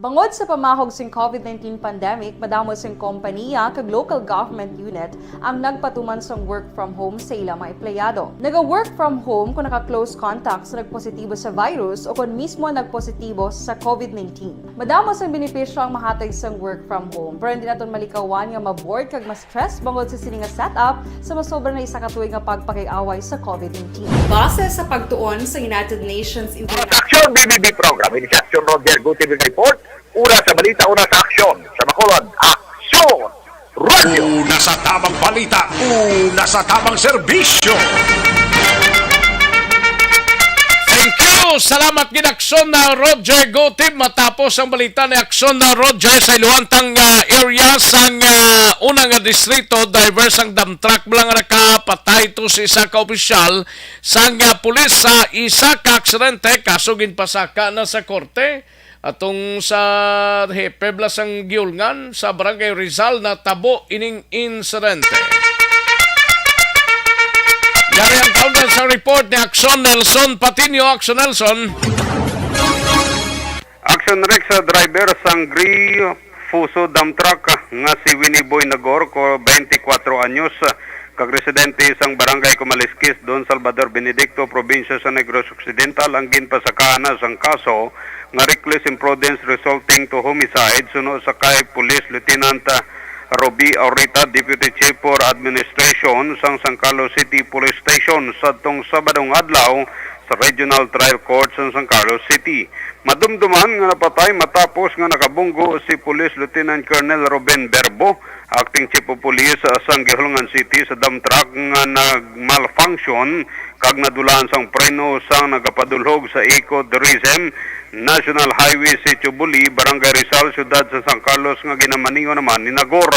Bangod sa pamahog sing COVID nineteen pandemic, madamo sing kompaniya kag local government unit ang nagpatuman sang work from home sa ila mga empleyado. Naga-work from home kung naka-close contact sa nagpositibo sa virus o kon mismo nagpositibo sa COVID nineteen. Madamo sang benepisyo ang mahatag sang work from home, pero hindi naton malikawan nga ma-bored kag ma-stress bangod sa sini nga setup sa masobra na isa ka tuig nga pagpakig-away sa COVID nineteen. Base sa pagtuon sa United Nations International Sa Aksyon B B B Program, ini si Aksyon Roger Gutierrez report. Una sa balita, una sa aksyon. Sa Bacolod, Aksyon Radyo. Una sa tamang balita, una sa tamang serbisyo. Thank you. Salamat gid, Aksyon na Roger Gutib. Matapos ang balita ni Aksyon na Roger, sa iluhantang, ah, area sang, ah, una nga distrito, driver sang dump truck bala nga nakapatay to sa isa ka opisyal sang, ah, pulis sa isa ka aksidente, kaso ginpasaka na sa korte. Atong sa hepe bala sang giulngan sa Barangay Rizal natabo ining insidente. Yari ang kaundan sa report ni Aksyon Nelson Patiño. Aksyon Nelson. Aksyon Rex, sa driver sang gray Fuso dump truck nga si Winnie Boy Nagor, ko, twenty-four anyos, kag residente sang Barangay Kumaliskis, Don Salvador Benedicto, probinsya sa Negros Occidental, ang ginpasakaan na sang kaso nga reckless imprudence resulting to homicide suno sa kay Police Lieutenant Ruby Aurita, Deputy Chief for Administration sang San Carlos City Police Station, sadtong Sabadong adlaw sa Regional Trial Court sa San Carlos City. Madumduman nga napatay matapos nga nakabunggo si Police Lieutenant Colonel Ruben Berbo, Acting Chief of Police, ah, sang Guihulngan City, sa dump truck nga nag-malfunction kag nadulaan sang preno sang nagapadulhog sa Eco Tourism National Highway, Sitio Buli, Barangay Rizal, Siyudad sa San Carlos, nga ginamaneho naman ni Nagor.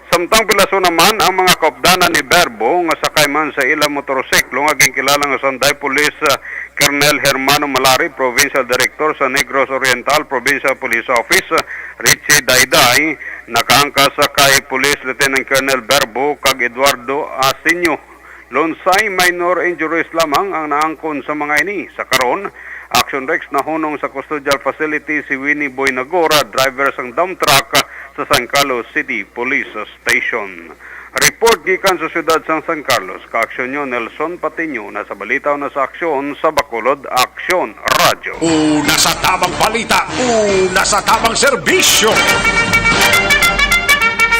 Samtang pilaso naman ang mga kaupdanan ni Berbo nga sakay man sa ila motorsiklo nga ginkilala nga sang Dayday Police, ah, Colonel Hermano Malari, Provincial Director sa Negros Oriental Provincial Police Office, ah, Richie Dayday, nakaangkas sa kay Police Lieutenant Colonel Berbo kag Eduardo Asinio. Lunsay minor injuries lamang ang naangkon sa mga ini. Sa karon, Action Rex, nahunong sa custodial facility si Winnie Boy Nagor, driver sang dump truck sa San Carlos City Police Station. Report gikan sa siyudad sang San Carlos, ka-aksyon nyo Nelson Patiño, na sa balita o na sa aksyon sa Bacolod, Aksyon Radyo. Una sa tamang balita, una sa tamang serbisyo.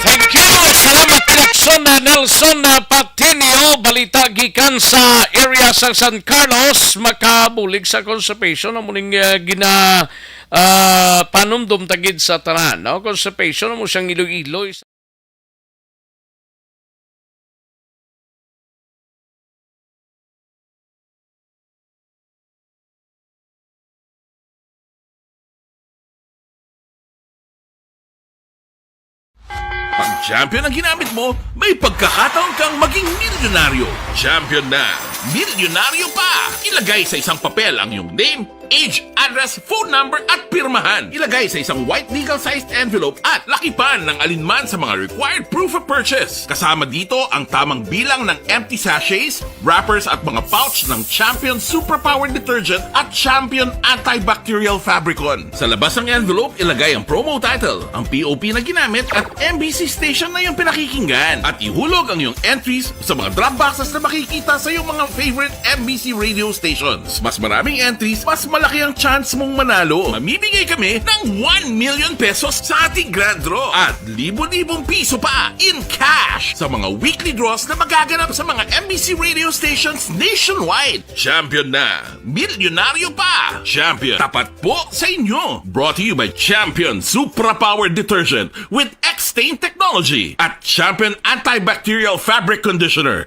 Thank you. Salamat, Nelson, na Nelson, na Patinio. Balita gikan sa area sa San Carlos. Makabulig sa constipation, amo ning, eh, gina, ah, panumdom tagid sa tanan, no? Constipation, amo siyang Iloilo. Pag Champion ang ginamit mo, may pagkakataon kang maging milyonaryo. Champion na, milyonaryo pa! Ilagay sa isang papel ang iyong name, age, address, phone number, at pirmahan. Ilagay sa isang white legal-sized envelope at lakipan ng alinman sa mga required proof of purchase. Kasama dito ang tamang bilang ng empty sachets, wrappers, at mga pouch ng Champion Superpower Detergent at Champion Antibacterial Fabricon. Sa labas ng envelope, ilagay ang promo title, ang P O P na ginamit, at M B C station na iyong pinakikinggan. At ihulog ang iyong entries sa mga drop boxes na makikita sa iyong mga favorite M B C radio stations. Mas maraming entries, mas malaki ang chance mong manalo. Mamimigay kami ng one million pesos sa ating grand draw at libo-libong piso pa in cash sa mga weekly draws na magaganap sa mga M B C radio stations nationwide. Champion na! Milyonaryo pa! Champion, tapat po sa inyo! Brought to you by Champion Supra Power Detergent with X-Stain Technology at Champion Antibacterial Fabric Conditioner.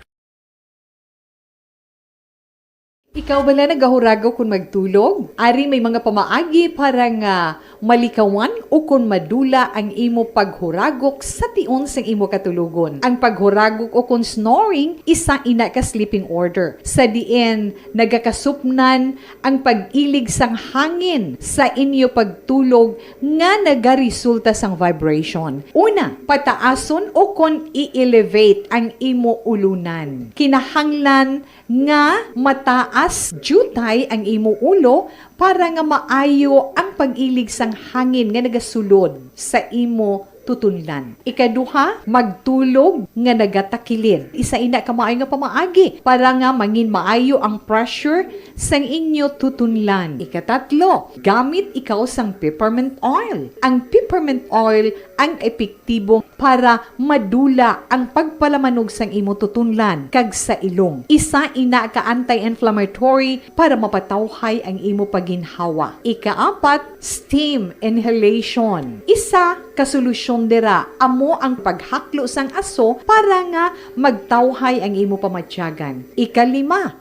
Ikaw bala nagahuragok kon magtulog? Ari may mga pamaagi para nga malikawan o kon madula ang imo paghuragok sa tion sang imo katulogon. Ang paghuragok o kon snoring, isa ina ka sleeping order, sa diin nagakasupnan ang pag-ilig sang hangin sa inyo pagtulog nga nagaresulta sang vibration. Una, pataason o kon i-elevate ang imo ulunan. Kinahanglan nga mataas diutay ang imo ulo para nga maayo ang pag-ilig sang hangin nga nagasulod sa imo tutunlan. Ikaduha, magtulog nga nagatakilid. Isa ina ka maayo nga pamaagi para nga mangin maayo ang pressure sang inyo tutunlan. Ikatatlo, gamit ikaw sang peppermint oil. Ang peppermint oil ang epektibo para madula ang pagpalamanog sang imo tutunlan kag sa ilong. Isa ina ka anti-inflammatory para mapatawhay ang imo pagginhawa. Ikaapat, steam inhalation. Isa ka solusyon dira amo ang paghaklo sang aso para nga magtawhay ang imo pamatyagan. Ikalima,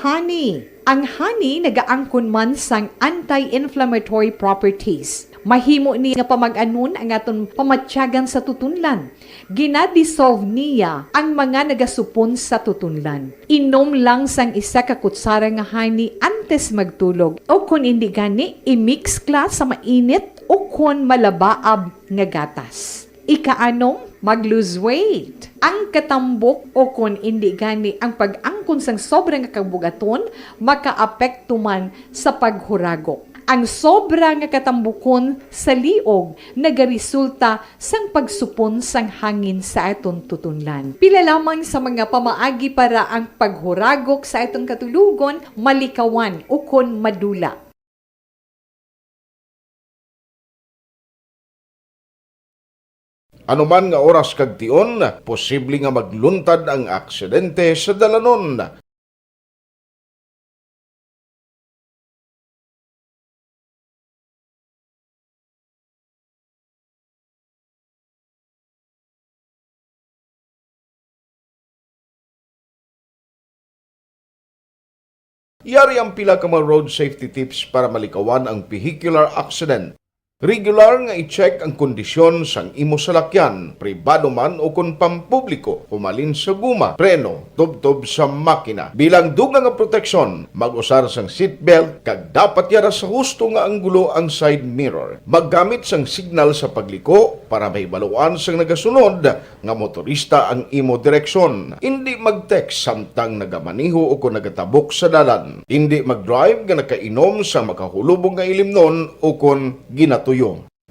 honey. Ang honey nagaangkon man sang anti-inflammatory properties. Mahimo ni nga pamag-anon ang aton pamatyagan sa tutunlan. Gina-dissolve niya ang mga nagasupon sa tutunlan. Inom lang sang isa ka kutsara nga honey antes magtulog, o kon indi gani, i-mix kla sa mainit o kon malabaab nga gatas. Ikaanom, mag-lose weight. Ang katambok o kon indi gani ang pag-angkon sang sobra nga kabugaton makaapekto man sa paghuragok. Ang sobra nga katambukon sa liog nagaresulta sang pagsupon sang hangin sa aton tutunlan. Pila lamang sa mga pamaagi para ang paghuragok sa aton katulogon malikawan ukon madula. Ano man nga oras kag tion, posible nga magluntad ang aksidente sa dalanon. Yari ang pila ka mga road safety tips para malikawan ang vehicular accident. Regular nga i-check ang kondisyon sang imo salakyan, pribado man o kon pampubliko, humalin sa guma, preno, tubtob sa makina. Bilang dugang nga proteksyon, mag-usar sang seatbelt kag dapat yara sa husto nga anggulo ang side mirror. Maggamit sang signal sa pagliko para mahibaluan sang nagasunod nga motorista ang imo direksyon. Indi mag-text samtang nagamaneho o kon nagatabok sa dalan. Indi mag-drive nga nakainom sa makahulubong nga ilimnon o kon ginatuyo.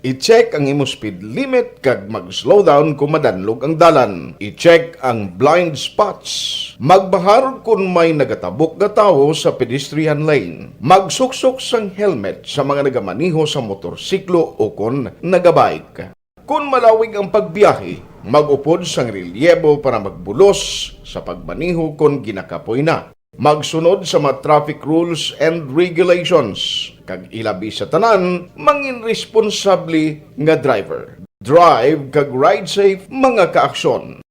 I-check ang imo speed limit kag mag-slow down kon madanlog ang dalan. I-check ang blind spots. Magbahar kon may nagatabok nga tawo sa pedestrian lane. Magsuksok sang helmet sa mga nagamaneho sa motorsiklo o kon nagabike. Kon malawig ang pagbiyahe, mag-upod sang relyebo para magbulos sa pagmaneho kon ginakapoy na. Magsunod sa mga traffic rules and regulations, kag ilabi sa tanan, mangin responsable nga driver. Drive kag ride safe, mga kaaksyon.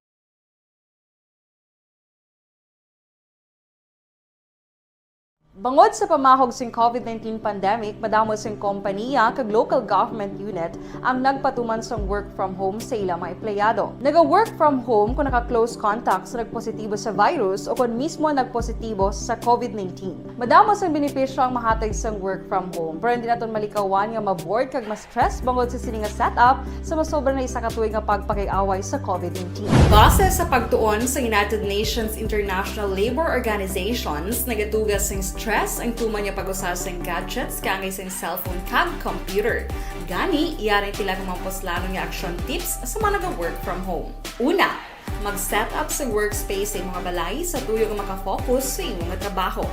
Bangod sa pamahog sing COVID nineteen pandemic, madamo sing kompaniya kag local government unit ang nagpatuman sang work from home sa ila mga empleyado. Naga-work from home kon naka-close contact sa nagpositibo sa virus o kon mismo nagpositibo sa COVID nineteen. Madamo sang benepisyo ang mahatag sang work from home, pero hindi naton malikawan nga ma-bored kag ma-stress bangod sa sini nga setup sa masobra na isa ka tuig nga pagpakig-away sa COVID nineteen. Base sa pagtuon sa United Nations International Labour Organizations, nagatuga sing stress ang tuman nga pag-usa sing gadgets kaangay sing cellphone kag computer. Gani, yari ang pila ka mga puslanon nga action tips sa mga naga-work from home. Una, mag-set up sa workspace sa imong balay sa tuyo nga maka-focus sa imo nga trabaho.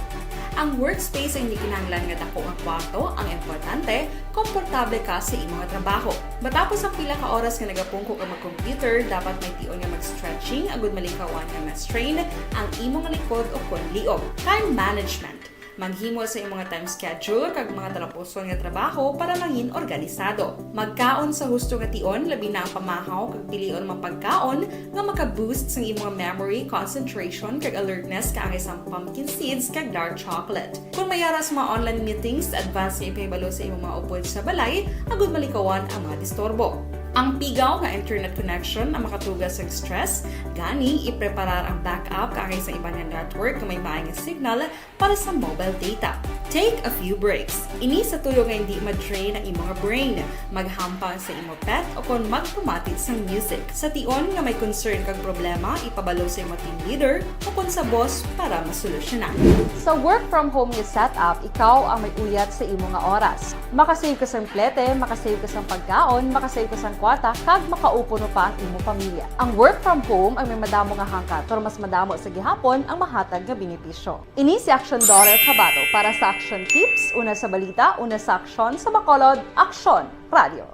Ang workspace ay hindi kinahanglan nga dako nga kwarto, ang importante, komportable ka sa imo nga trabaho. Matapos ang pila ka oras nga nagapungko ka mag-computer, dapat may tion nga mag-stretching agud malikawan nga ma-strain ang imo nga likod o kon liog. Time management. Maghimo sa imong time schedule kag mga talapuson nga trabaho para mangin organisado. Magkaon sa husto nga tion, labi na ang pamahaw kag pilion mga pagkaon nga maka-boost sang imong memory, concentration, kag alertness kaangay sang pumpkin seeds kag dark chocolate. Kung may ara sa mga online meetings, advance nga ipahibalo sa imong mga upod sa balay agud malikawan ang mga disturbo. Ang pigaw nga internet connection ang makatuga sa stress, gani ipreparar ang backup kaangay sa iban nga network nga may maay nga signal para sa mobile data. Take a few breaks. Ini sa tuyo nga hindi ma-drain ang imong brain, maghampang sa imo pet o kon magpamati sang music. Sa tion nga may concern kag problema, ipabalo sa imo team leader o kon sa boss para masolusyonan. Sa work from home nga setup, ikaw ang may uyat sa imo nga oras. Makasave ka sang plete, makasave ka sang pagkaon, makasave ka sang kwarta, kag makaupo no pa ang imo pamilya. Ang work from home ang may madamo nga hangkat, pero mas madamo sa gihapon ang mahatag nga benepisyo. Ini si Action Daughter Kabato para sa Action Tips, una sa balita, una sa aksyon, sa Bacolod, Aksyon Radio.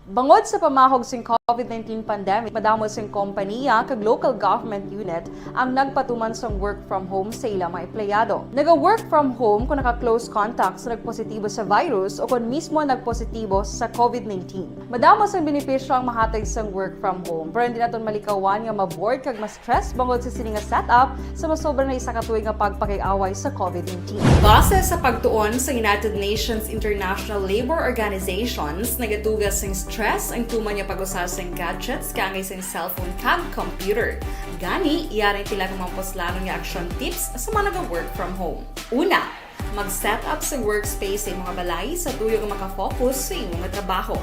Bangod sa pamahog sing COVID nineteen pandemic, madamo sing kompanya kag local government unit ang nagpatuman sang work from home sa ilang mga empleyado. Naga-work from home kung naka-close contact sa nagpositibo sa virus o kon mismo nagpositibo sa COVID nineteen. Madamo sang benepisyo ang mahatag sang work from home, pero hindi naton malikawan nga ma-bored kag ma-stress bangod sa sini nga setup sa masobra na isa ka tuig nga pagpakig-away sa COVID nineteen. Base sa pagtuon sa United Nations International Labor Organizations, nagatuga sing stress ang tuman nga pag-usa sing gadgets kaangay sing cellphone kag computer. Gani, yari ang pila ka mga puslanon nga action tips sa mga naga-work from home. Una, mag-set up sa workspace sa imong balay sa tuyo nga makafocus sa imong trabaho.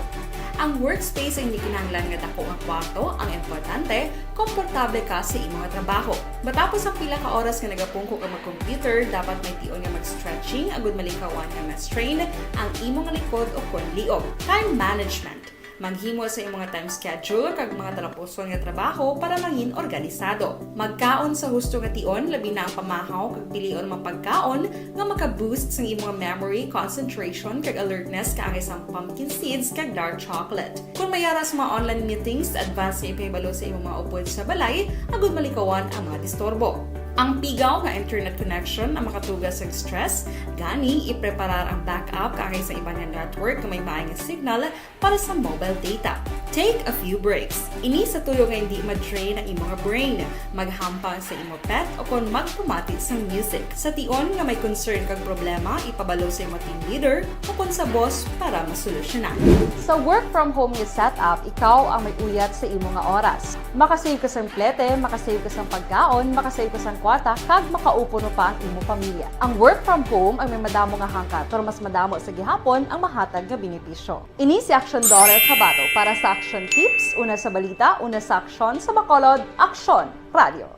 Ang workspace ay hindi kinahanglan nga dako nga kwarto, ang importante, komportable ka sa imong trabaho. Matapos ang pila ka oras nga nagapungko ka mag-computer, dapat may tion nga mag-stretching agud malikawan nga ma-strain ang imong likod o kon liog. Time management. Maghimo sa imong time schedule kag mga talapuson nga trabaho para mangin organisado. Magkaon sa husto nga tion, labi na ang pamahaw kag pilion mga pagkaon nga maka-boost sang imong memory, concentration, kag alertness kaangay sang pumpkin seeds kag dark chocolate. Kung may ara sa mga online meetings, advance nga ipahibalo sa imong mga upod sa balay agud malikawan ang mga disturbo. Ang pigaw nga internet connection ang makatuga sa stress, gani ipreparar ang backup kaangay sa iban nga network nga may maay nga signal para sa mobile data. Take a few breaks. Ini sa tuyo nga hindi ma-drain ang imong brain, maghampang sa imo pet o kon magpamati sang music. Sa tion nga may concern kag problema, ipabalo sa imo team leader o kon sa boss para masolusyonan. Sa work from home nga setup, ikaw ang may uyat sa imo nga oras. Makasave ka sang plete, makasave ka sang pagkaon, makasave ka sang kwarta, kag makaupo no pa ang imo pamilya. Ang work from home ang may madamo nga hangkat, pero mas madamo sa gihapon ang mahatag nga benepisyo. Ini si Action Daughter Kabato para sa Action Tips, una sa balita, una sa aksyon, sa Bacolod, Aksyon Radio.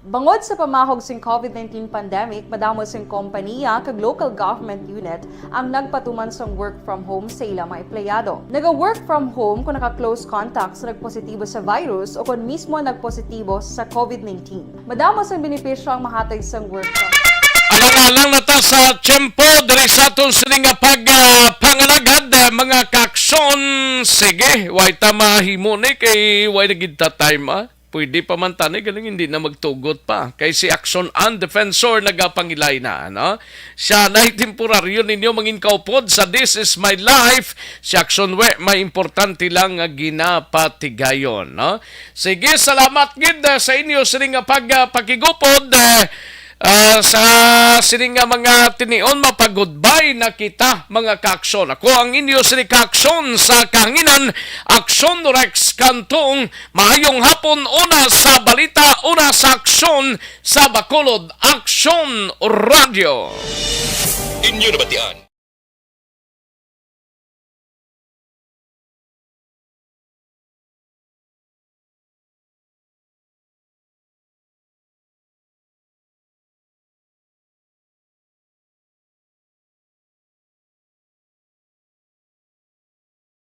Bangod sa pamahog sing COVID nineteen pandemic, madamo sing kompanya kag local government unit ang nagpatuman sang work from home sa ilang mga empleyado. Naga-work from home kung naka-close contact sa nagpositibo sa virus o kon mismo nagpositibo sa COVID nineteen. Madamo sang benepisyo ang mahatag sang work from Alang-alang na ta sa tiyempo diri sa aton sini nga pag, ah, pangalagad, ah, mga kaaksyon. Sige, way ta mahimo ni kay way na gid ta time, ah. Pwede pa man tani, galing hindi na magtugot pa. Kay si Action Ann Defensor nagapangilay na, no? Siya na temporaryo ninyo mangin kaupod sa This Is My Life. Si Action we, may importante lang nga ginapatigayon, no? Sige, salamat gid, ah, sa inyo sini nga pag, ah, pakigupod, ah, ah, sa sini nga mga tinion, mapagudbay na kita, mga kaaksyon. Ako ang inyo sini kaaksyon sa kahanginan, Aksyon Rex Cantong. Maayong hapon, una sa balita, una sa aksyon, sa Bacolod Aksyon Radio. Inyo nabatian